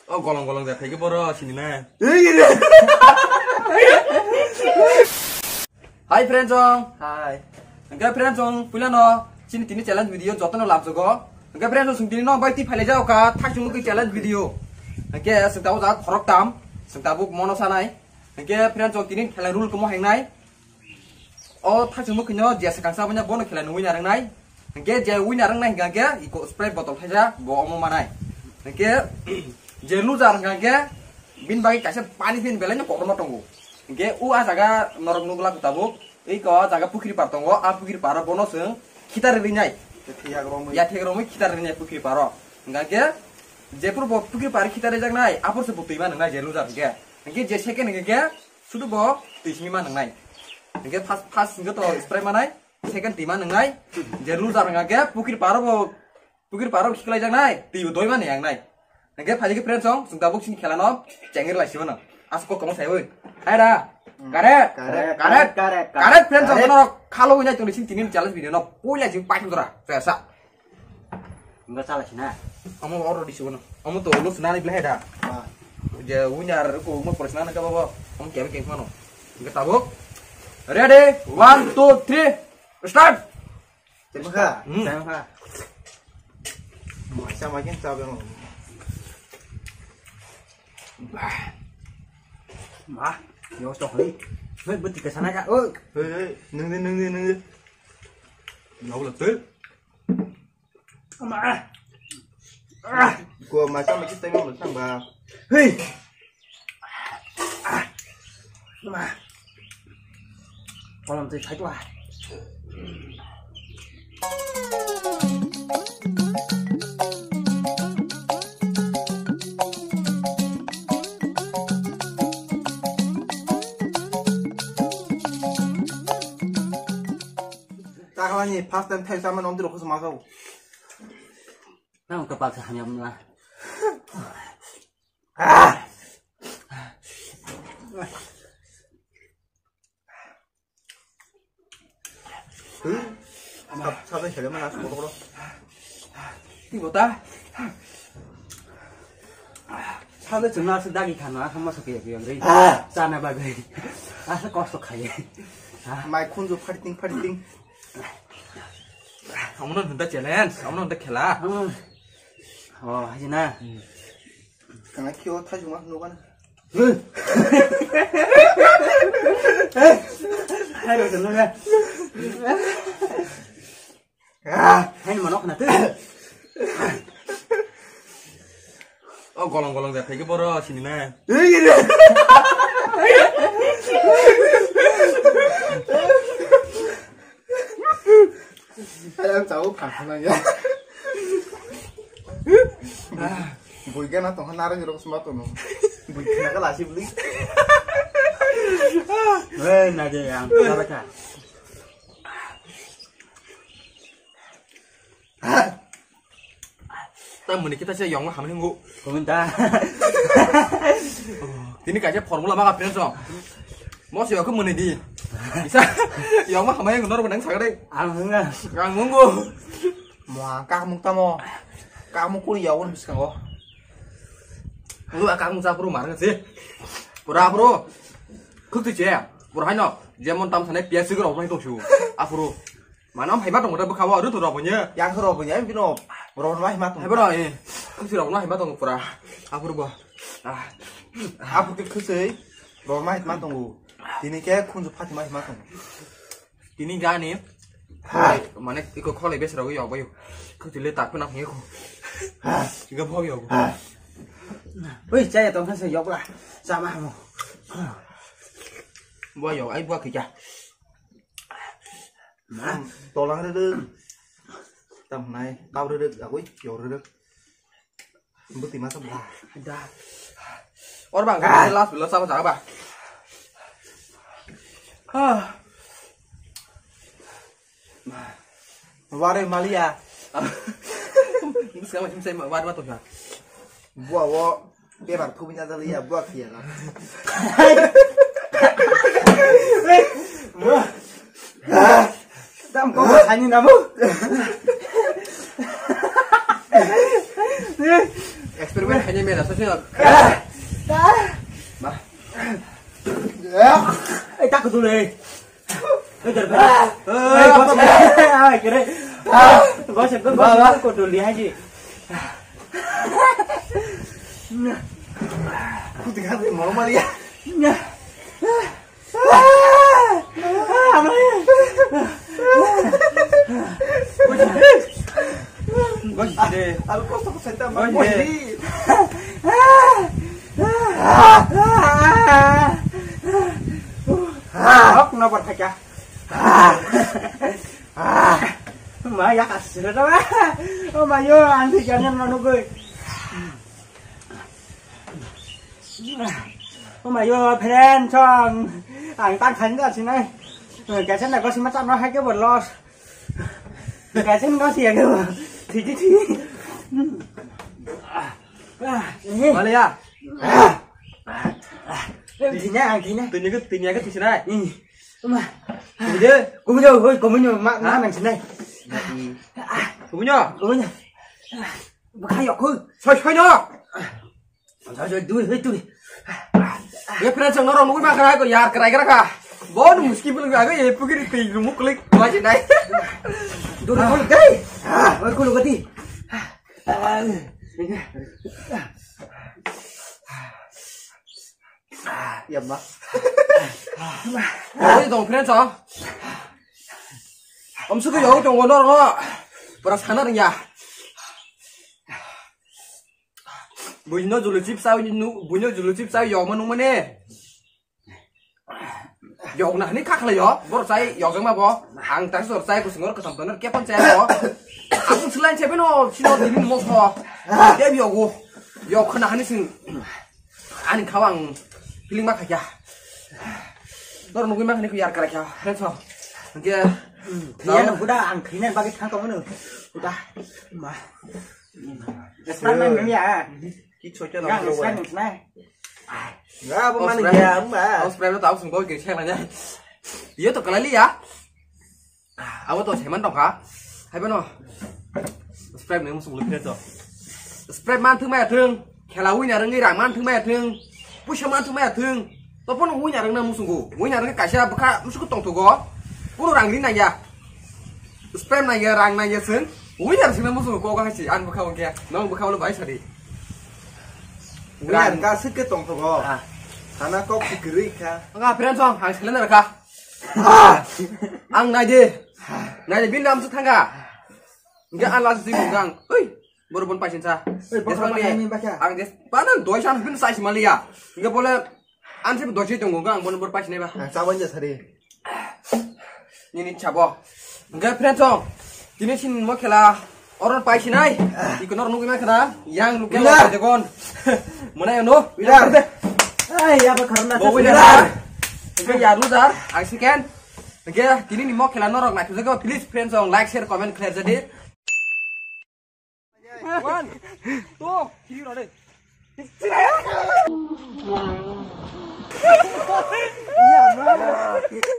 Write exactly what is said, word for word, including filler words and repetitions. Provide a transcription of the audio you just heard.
O golong golong ja khaikhe boro sini na. Hi friends song. Hi. Hingke friends song, puila no chini tini challenge video jotono labjogo. Hingke friends song, tini no bai ti phailai jao ka thak chumui challenge video. Hingke sing tabo ja khorok tam, sing tabuk mono sanai. Hingke friends song, tini khela rule komo hengnai. O thakchung mwkhwino je swkang sa bono khela ni winner wngnai. Hingke je winner wngnai hingke iko Sprite bottle thaisa bo omo manai. Hingke je loser hingke bini bagwi kaisa pani phin belai no kotorma tongo. Hingke o a jaga norok nugla tabuk. Iko jaga pukhri par tongo, a pukhri paro bono chwng khitar rinai. Yathek romwi. Yathek romwi khitar rinai pukhri paro. Hingke je pur bo pukhri par khitar rijaknai, apor se bo twi ma nwngnai je loser hingke. Hingke je second hingke Sudu bo twi simi ma nwngnai. Hingke first, first hingke to Sprite manai, second twi ma nwngnai. Je loser hingke pukhri paro bo, pukhri paro khiklai jaknai, twi bo doi ma nwngnai. Hingke phaikhe friends song, chwng tabuk chini khela no chengir lai sima no. Asko komo sai oi. Hai da. Correct. Correct, correct, correct, correct, correct, friends song, correct. Kono khalo winai tongni chini tini challenge video no. Poila chwng paitham jora. Sa, sa. Enggak salah sih, nah. Kamu order di sini. Kamu tuh lu senang nih, da. Ah. Je winner ko mo pore senang ka babo. Kamu kebe kebe mano. Enggak tabuk. Ready? One, two, three. Start. Terima kasih. Hmm. Terima kasih. Macam macam cabe mo. Bah. Mah, yo sto hoi. Hoi, buti kesana ka. Oh. Hei, hei, nung di, nung di, nung di. Nau la tuh. Ama. Ah. Gua macam macam tengok macam ba. Hei. Ah. Ama. Kolom twi khai twa. Takalani first time thai sama nom tiro khosma sao. Nang kapal sa hamya mla. Ah. Sab sab sele mana kotor kotor. Ti bota. Sale chwngno aswk dagi khano, aswk masa kaya kaya wngwi. Ah. Chana bagwi. Aswk kosto khaye. Ah. Mai khunju farting farting. Omono hwnda challenge, omono hwnda khela. Hmm. Oh, hai na. Hmm. Kana kyo thai juma no kana. Hai ro no ya. Ah, hai mano kana tu. O golong golong ja khaikhe boro sini na. Ayang chao phang phang ya. Bui gana tong naro hiro sma tono. Bui gana ka lasi buli. Hei, na je yang, apa ta? Ta muni kita se yong hamni ngu. Komentar. Tini kaisa formula maka penso. Mo se yok muni di. Isa yong ma hamai ngu nor benang sagade. Ang hwnga. Ang ngu. Mo kakmuk tamo. Kakmuk kuni yagun biskango. Lu kakmuk sa puru mar se. Pura puru. Khuk tu che. Pura haino. Jemon tam sane pias sigro mai to shu. Apuru. Manam haiba tongo da bwkha o, rwtwk rok bo nya. Yang rok bo nya, bino rok no haiba tongo. Haiba rok, eh. Kusi rok no haiba tongo pura. Apur bo. Ah. Apur ke khusui rok no haiba tongo. Tini ke khunju phati ma haiba tongo. Tini gani. Ha. Mane iko kholai bes rok yok bayo. Kusi le tak puna heko. Ha. Iga bhog yok. Ha. Oi, chaya tong khase yok la. Chama hamo. Bua yok, ai bua kija. Ma, tolang rwrwk. Tam hwnai, kau rwrwk, agoi, yo rwrwk. Bwtwi masa bwla. Da. Or bang, ah, last bwla sama jaga ba. Ah. Ma. Ware malia. Bwskang ma simsai ma, ware ma tongsa. Bua wo. Bebak thubui na jali ya, buak ya na. Tam ko hani namu. Permen hanya mera, sosial. Bah. Eh, tak dulu, eh. Eh, jar, jar. Eh, gua sih. Ah, kira. Gua sih, gua sih, gua dulu aja. Aku dengar dia mau malah ya. Aku kosong kosong tambah. Aku napa kacau? Ma ya kasih dah. Oh, mayo, anti jangan menunggu. Oh my god, friend song. Ang tak khan ja sinai. Kaisa na gosi ma chano hai ke bo loss. Kaisa na gosi ya ke bo. Thi thi thi. Wala ya. Thina ang thina. Thina ke thina ke thina. Ma. Kumjo, kumjo, hoi kumjo ma ma nang sinai. Kumjo. Kumjo. Bakha yok. Soi soi no. Soi soi dui hoi dui. Ye friend song norok nugui makhara ko yar krai kra kha. Bon muski bul ga ga ye pugiri tei rumu klik ma je nai. Dui hoi dei. Hoi kulu gati. Ya ma. Oi dong friend song. Om suku yo tong norok. Pura sana ring ya. Buino julu chip sa nu buino julu chip sa yo ma nung mane. Yok na hani kakla yo bor chai yok jang ma bo. Ang tak sor chai kusung or kasam toner kepon chai bo. Aku selain chai beno sino dini mo pho. Dia yogo. Yok na hani sing. Ani khawang feeling ma khakya. Dor nugui ma khani khuyar kara kya. Friends ho. Ge. Thia no buda ang thina bagi thang ko no. Buda. Ma. Sekarang main ya. Ki chokya na. Sekarang main na. Ga bo mani ya ma. Aus private aus ngoi ke chela nya. Yo to kalali ya. Abo to seman tongkha. Hai bano. Subscribe nang musung lukhe to. Subscribe man thung maya thung. Khela wina rangni rang man thung maya thung. Puisa man thung maya thung. To pono wina rang na musungo. Wina rang kaisa bwkha musuku tongthogo. Kuno rang ri nangya. Subscribe nangya rang nangya sung. Wina rang sung na musungo ko ga si an bwkha wongkhe. Nang bwkha wala bai sadi. Wina rang ka sik ke tongthogo. Sana kok sikri kha. Nga friend song ang selena rakha. Ang naide. Naide bin nam su thanga. Enggak alas di gang. Oi, baru pun pasin sa. Oi, bakal pakai ni baca. Ang des panan doi san bin sa si malia. Enggak boleh an sih doi sih tunggu gang boleh berpasin ba. Ang sawan je sari. Ini chabo. Enggak friend song. Ini sin mo khela. Oron pai sinai. Iko nor nugui ma khana. Yang nugui ma jagon. Mana yang no? Winner. Ai ya ba karna. Bo winner. Oke ya loser. Ang second. Oke, tini ni mo khela norok naithok jago. Please friends song like share comment khlai jadi. One, two, three, ready.